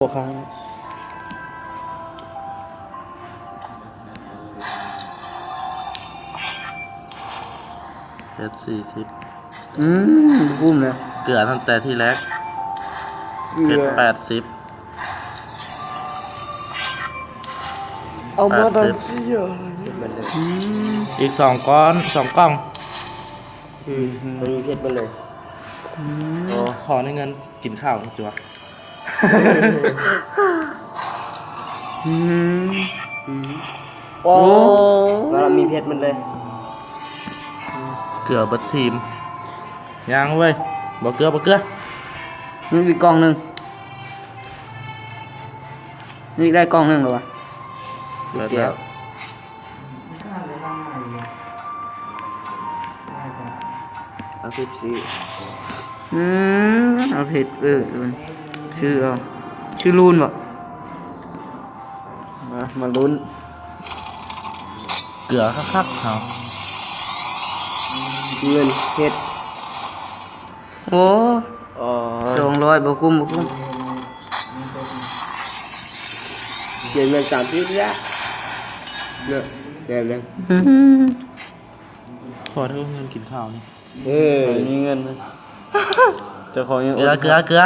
ບໍ່ຄ້າງ ເພັດສີ່ສິບ ອືມ ບໍ່ຄຸ້ມເລີຍ ເກືອຕັ້ງແຕ່ທີແລກ ເກືອ ເພັດແປດສິບ ເອົາມາ ແປດສິບ ຕອນເສຍ ອືມ ອີກສອງກ້ອນ ສອງກ່ອງ ອືມ ມັນມີເພັດໝົດເລີຍ ອືມ ໂອ້ ຂໍໃນເງິນກິນເຂົ້າຈັ່ວ ອືມ ອືມ ໂອ້ ໂອ້ ວ່າລະມີເພັດໝົດເລີຍ ເກືອເບິດທີມ ຍັງເວີຍ ບໍ່ເກືອ ບໍ່ເກືອ ຍັງອີກກ່ອງໜຶ່ງ ຍັງອີກໄດ້ກ່ອງໜຶ່ງແລ້ວວະ ເບິດແລ້ວ ເອົາເພັດຊື້ ອືມ ເອົາເພັດ ເອີ ຊື້ເອົາ ຊື້ລູນບໍ ມາ ມາລຸ້ນ ເກືອຄັກໆ ເຮົາ ເງິນເພັດ ໂອ້ ອໍ ສອງຮ້ອຍ ບໍ່ຄຸ້ມ ບໍ່ຄຸ້ມ ເກັບເງິນສາມສິບລະ ເນາະ ແມ່ນແລ້ວ ອືມ ພໍເທື່ອເງິນກິນເຂົ້ານີ້ ເອີ ມີເງິນ ເຈົ້າຂອງຍັງ ເກືອ ເກືອ ເກືອ